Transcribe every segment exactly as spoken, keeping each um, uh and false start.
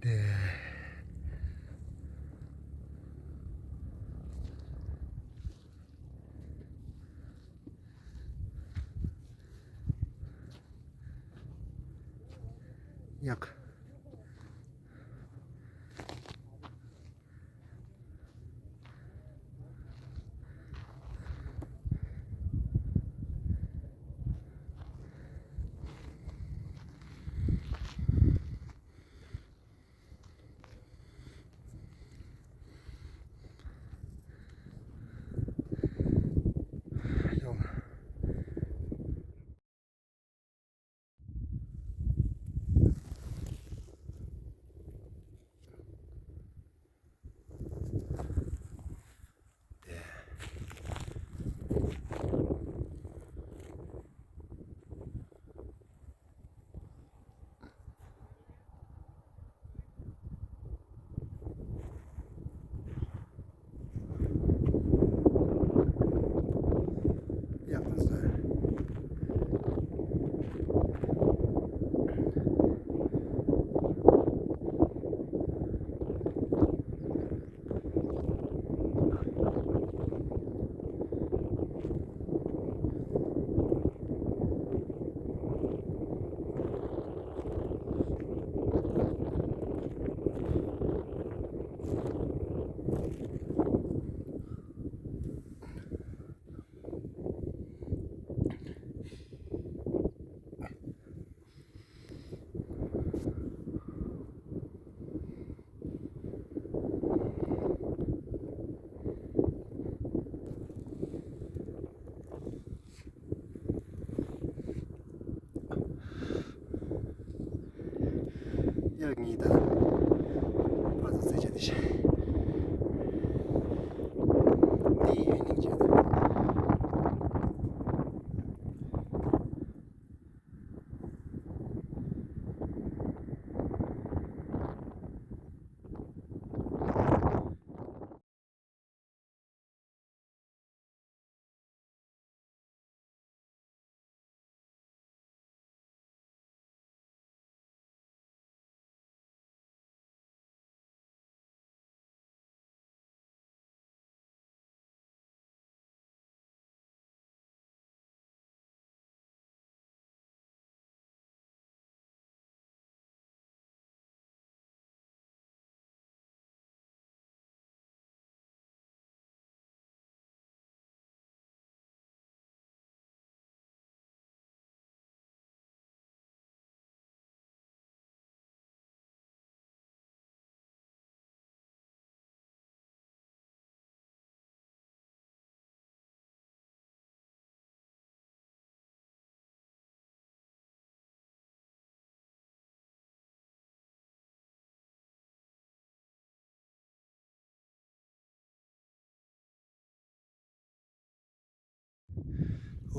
དེ། ཡག་དབྱར་གཉིས་དང་ཕར་ཚུར་རྩེད་བྱ་དེ་བཞིན། འདི་ཡིན་ནིང་བྱས་ཏེ།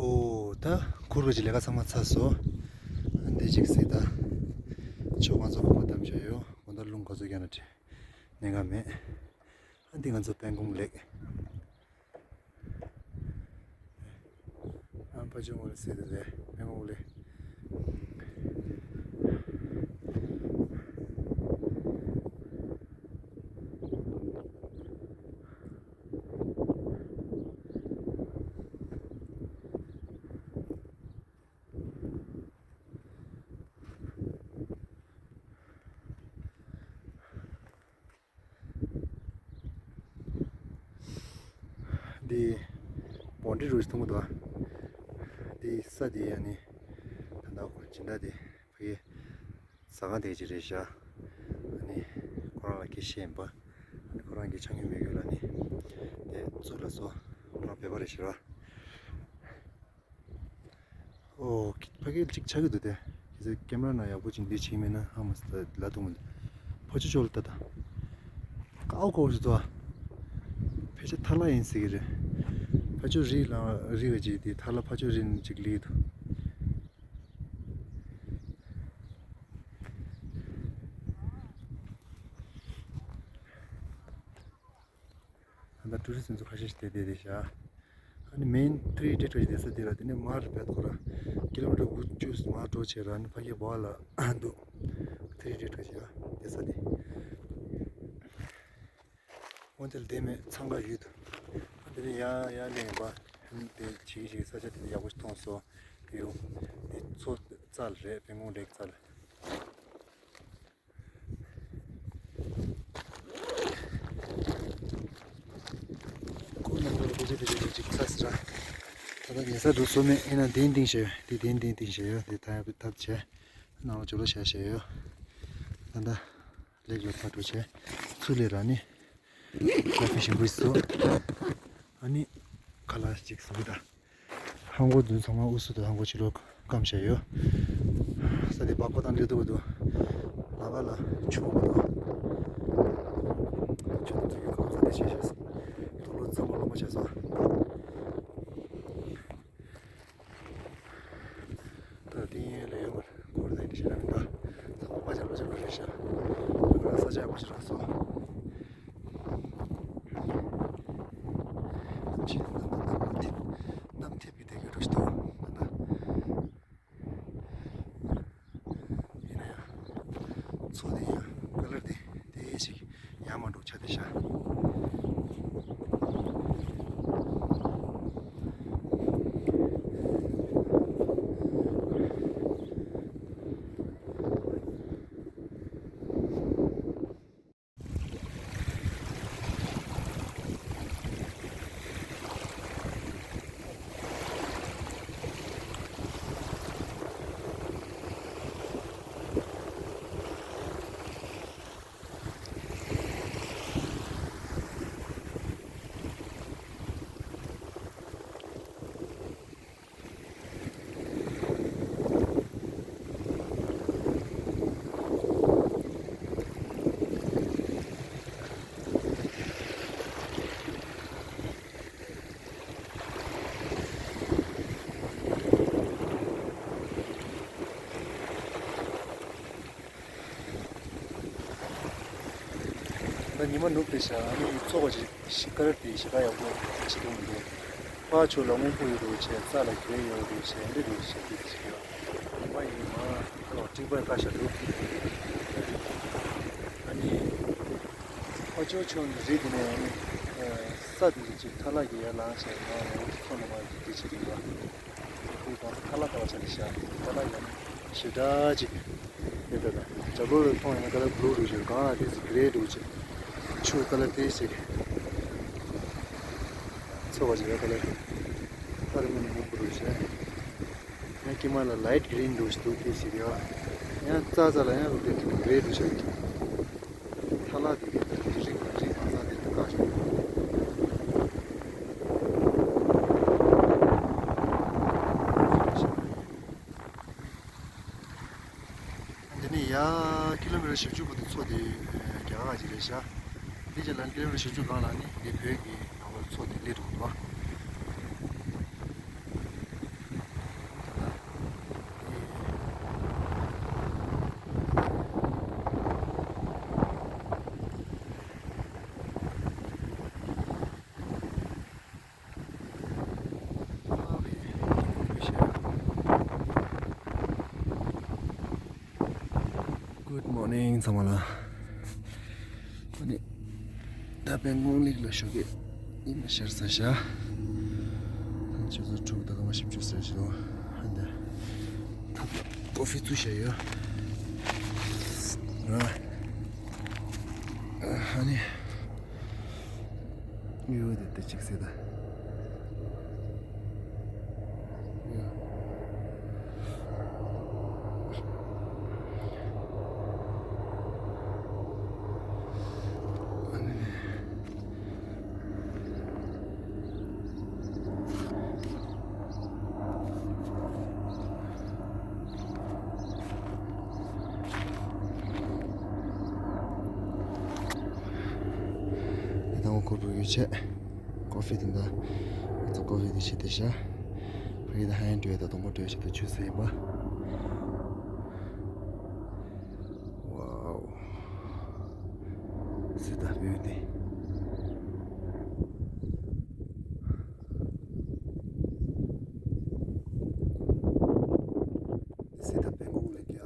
ཨོ། ད་ཁུར་བ་ཅིག་ལས་ཀ་ཚང་མ་ཚར་སོང་། འདི་ཅིག་སྲིད་ད། ཆོ་གང་ཚོ་ཁུར་བ་བཏབ་བྱ་ཡོད། དགོང་དག་རླུང་ག་ཚོད་རྒྱག་ན་དྲི། ཉེན་ཁ་མེད། ཨ་འདི་ང་ཚོ་སྤན་གོང་ལེགས། ཨ་ཕ་ཆུ་མོ་ལ་སྲིད་ད་རེད་སྤན་གོང་ལེགས། འདི་བོན་ཌི་རུ་མཐོང་གི་འདུག་འདི་ས་འདི་ཡ་ནི་ད་ལྟ་ཁོ་སྦྱིན་བདག་འདི་ཕ་གི་ཟ་ཁང་དེ་ཅིག་རེད་ཤག་ཨ་ནི་ཁོ་རང་ལ་སྐད་བཤད་ཡིན་པ། ཨ་ནི་ཁོ་རང་གི་ཆ་སྙོམས་མེད་རྒྱུ་ལ་ནི་དེ་བཙུགས་ལ་སོ། ཁོ་རང་བོད་པ་རེད་ཤག་ར། ཨོ། ཕ་གི་གཅིག་ཆགས་ཀྱི་འདུག་དེ། ཁྱེད་ཚོས་ཀེམ་ར་ནང་ཡག་པོ་ཅིག་འདི་བྱེད་མེད་ན་ཧ་མ་སི་ད་ལ་དུང་། ཕ་ཆུ་ཅོལ་ལྟ་ད། ཀའོ་ཀའོ་ཞིག་ཏུ། ཕལ་ཆེར་ཐ་ལ་ཡིན་ཟེར་གི་རེད། ཕ་ཆུ་རི་ལ་རི་བ་ཅིག་དེ་ཐ་ལ་ཕ་ཆུ་རི་ནི་ཅིག་ལི་དུ། ད་ལྟ་ཊུ་རི་སི་ཚོ་ཁ་ཤས་ཤིག་དེ་བསྡད་བསྡད་ཤག་ཨ་ནི་མེན་ཐི་རི་ཊེ་རི་ཊོ་རི་བསྡད་ས་དེ་ལ་དེ་ནས་མར་བད་ཁོ་ར་ཀི་ལོ་མི་ཊར་དགུ་བཅུ་མར་འགྲོ་བྱས་ར་ཨ་ནི་ཕ་གི་བ་ལ་འདུག་ཐི་རི་ཌི་ཊོ་ཞིག་ཡ་དེ་ས་དེ། འོན་ཏེ་ལྡེ་མེད་འཚང་ཁ་ཡོད་དོ། འདི་ནི་ཡང་ཡང་ལེན་པ་དེ་བྱེད་ཀྱི་ཞིག་ས་ཆ་དེ་ནི་ཡག་པོ་ཞིག་མཐོང་སོང་། དེ་ཡོང་དེ་མཚོ་རྩལ་རེད། དཔལ་མགོན་རེད་རྩལ། ཁོ་ནང་ལ་སྐད་ཆ་དེ་རེད་ཅིག་ཚ་སི་ར། ད་ལྟ་ཉལ་ས་འདུག་སོ་མེད་ཡིན་ན་གདན་བཏིང་བྱས་ཡོད། དེ་གདན་གདན་བཏིང་བྱས་ཡོད། དེ་ཐབ་ཐབ་བྱས་ནང་ལ་ཇོ་ལོ་བྱས་བྱས་ཡོད། ད་ལྟ་ལེགས་ལ་ཕར་འགྲོ་བྱས་ཚུར་ལས་ར་ནི་ཀོ་ཕི་ཞིམ་པོ་ཞིག་བཟོ། ཨ་ནི་ཁ་ལག་ཅིག་བཟོ་གི་ད། ཧང་གོ་དུ་ཚང་མ་ཨུ་སུ་དུ་ཧང་གོ་ཕྱི་ལོགས་སྐམ་བྱས་ཡོད། ས་དེ་སྦག་སྦག་དང་འདྲེ་དུ་དུ་ལ་ང་ལ་ཆུ་གོ་དུ་ཆུ་དུ་ཚུ་གི་སྐམ་ས་དེ་བྱས་བྱས་སོ། དུ་ལོ་ཚང་མ་ལོག་པ་བྱས་སོ། ད་དེ་ཡན་ལ་ཡོད་མ་རེད། སྐོར་དེ་འདྲི་བྱས་ན་མི་འདུག་ཚང་མ་པ་ཆ་ལོ་ཆ་ལོ་རེད་ཤག་ང་ས་ཆ་ཡག་པོ་ཞིག་རག་སོང་། ཅི་ནམ་ཐེབས་ནམ་ཐེབས་ཀྱི་དེ་གའི་འགྲོ་ཞིག་འདུག་ད་ཡིན་ན་ཡང་མཚོ་དེ་ཡང་ཀ་ལར་དེ་དེ་ཞིག་ཡང་མ་འགྲོ་ཆ་དེ་ཤག་ད་ཉི་མ་ནུབ་པའི་ཤ་ཨ་ནི་ཚོགས་པ་ཅིག་ཤི་ཀར་དེ་ཞེ་དྲག་ཡག་པོ་ཅི་འདུག་མི་འདུག་ཕར་ཕྱོགས་ལ་སྔོན་པོ་ཡོད་འདུག་བྱས། རྩ་ལ་གྱོན་ཡོད་འདུག་བྱས། འདི་འདུག་བྱས་འདི་ཅིག་ཡོད། ཉི་མ་ཡིན་མ་ཁ་ལོ་ཀྲིག་པའི་ཀ་ཤ་འདུག་ཨ་ནི་ཕར་ཕྱོགས་ཕྱོགས་ནས་རི་དེ་ནས་ཨ་ནི་ས་དེ་ཅིག་ཐ་ལག་གི་ཡར་ལངས་བྱས། ང་ཚོ་ནང་མ་འདི་ཅིག་ཡིན་པ། ཁོའི་གང་ཁ་ལག་ཁ་ལག་ཆ་ནས་བཞག་ཁ་ལག་ཡང་ཞེ་དྲག་ཅིག་ཡོད་ད། ད་ཇ་ལོ་ལ་མཐོང་ཡང་ཁ་ལག་བླུ་རུ་ཞིག་གང་ལ་དེ་ཚོ་གི་རེད་འདུག་ཅིག་ཆུ་ཁ་ལག་དེ་ཞིག་ཚོ་བ་ཞིག་ཡོད་ཁ་ལག་ཁ་ལག་མི་ནི་མང་པོ་རུ་ཞིག་ཡང་ཀྱི་མ་ལ་ལའིཊ་གི་རིན་འདུག་ཞིག་འདུག་དེ་ཞིག་ཡོད། ཡང་རྩ་རྩ་ལ་ཡང་རུ་དེ་ཚོ་གི་རེད་འདུག་ཞིག་ཐ་ལ་དེ་གའི་དེ་རིགས་རིགས་མ་ས་དེ་དུ་བཀག་ཤོག་འདི་ནི་ཡ་ཀི་ལོ་མི་ཊར་བཞི་བཅུ་བར་དུ་མཚོ་དེ་རྒྱ་གར་ཅིག་རེད་ཤག་འདི་ཅིག་ལ་ཀི་ལོ་མི་ཊར་བཞི་བཅུ་སྒང་ལ་ནི་འདི་བོད་ཀྱི་ནང་པར་མཚོ་དེ་སླེབས་འགྲོ་གི་འདུག Good morning ཚང་མ་ལ། ཨ་ནི་ད་དཔལ་མགོན་གླིང་ལ་ཞོགས་ཀས་ཉི་མ་ཤར་ཚར་ཤག་ཆུ་ཚོད་དྲུག་དང་སྐར་མ་བཞི་བཅུ་ཟེར་ཞིག་འདུག་ཨ་ནི་ད་ཀོ་ཕི་བཙུགས་བཞག་ཡོད། ཨ་ནི་ཡོད་དེ་དེ་གཅིག་ཟེར་ད། ད་ངོ་ཁོ་བོ་ཡོད་ཆེ། ཀོ་ཕི་དེ་འདྲ། ང་ཚོ་ཀོ་ཕི་དེ་ཤི་དེ་ཤ། ཕ་གི་དང་ཧན་ཏུ་ཡོད་ད་དང་པོ་འདྲ་ཤི་དེ་ཆུ་ཟེར་ཡིན་པ། ཝའོ། སི་ད་བིའུ་དེ། སི་ད་དཔལ་མགོན་གླིང་ཡ།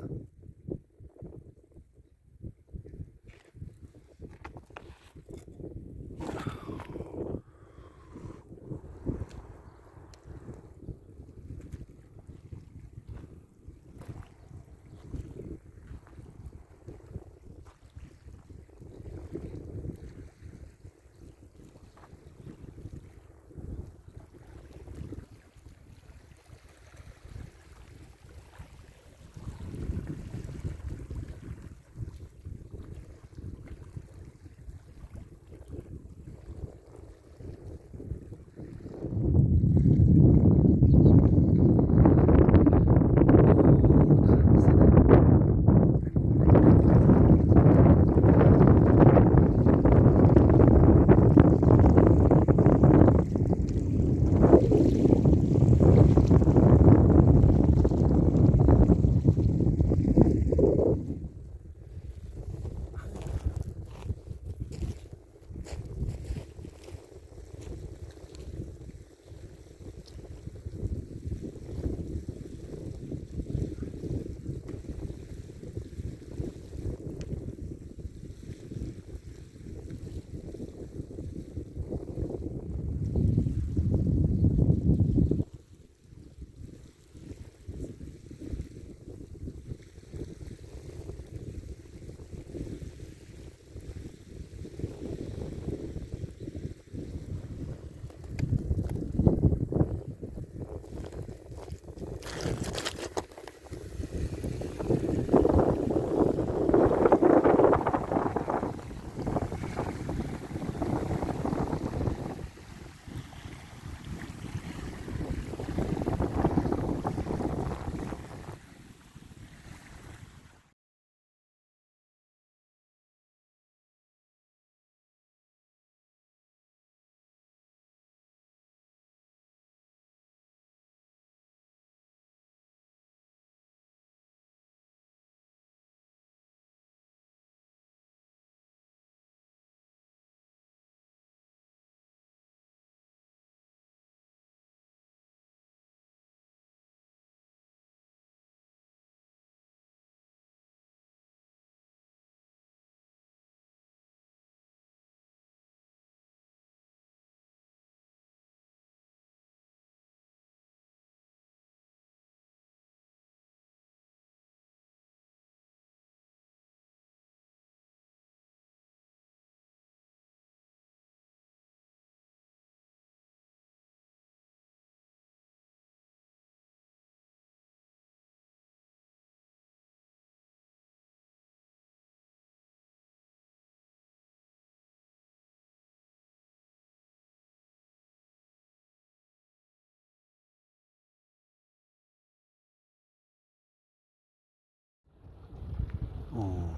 ཨོ།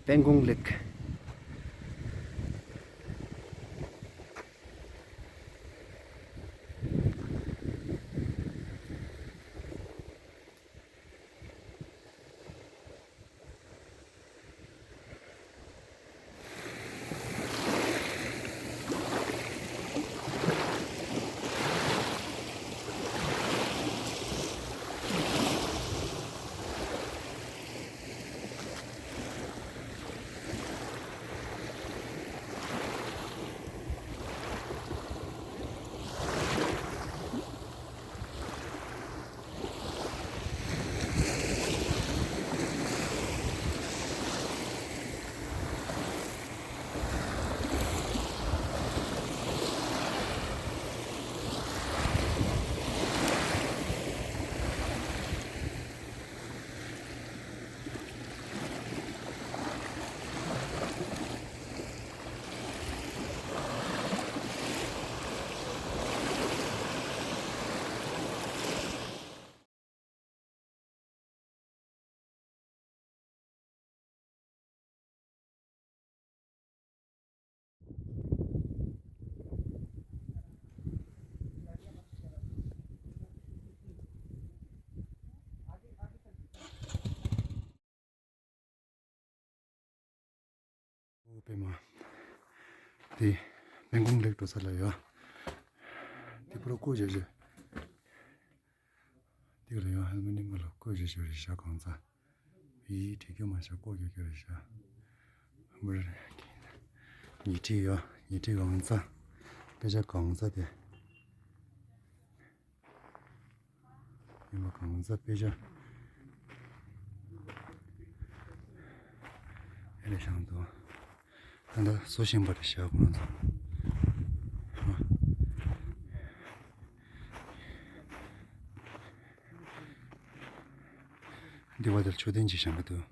པན་ཀོང་ལེག། ཨོ་པད་མ། དེ་པན་ཀོང་ལེག་འགྲོ་ས་ལ་ཡོད། དེ་པུ་ར་བཀོད་བྱས་བྱས། དེ་ལ་ཡང་ཧེལ་མེ་ནི་མ་ལ་བཀོད་བྱས་བྱས་རེད་ཤག་གང་ཚ། ཡིས་བྲིས་རྒྱུ་མ་ཤག་བཀོད་རྒྱུ་རྒྱུ་རེད་ཤག་མི་རེད། ཉི་ཁྲི་ཡོད། ཉི་ཁྲི་གང་ཚ། དཔེ་ཆ་གང་ཚ་དེ། ཡིན་པ་གང་ཚ་དཔེ་ཆ། ཨེ་ལེ་ཤང་དུ། ད་ལྟ་བཟོ་བཞིན་པ་རེད་ཤག་ཁོང་ཚོ། འདི་བ་དེར་མཆོད་རྟེན་ཅིག་བཞེངས་ཀྱི་འདུག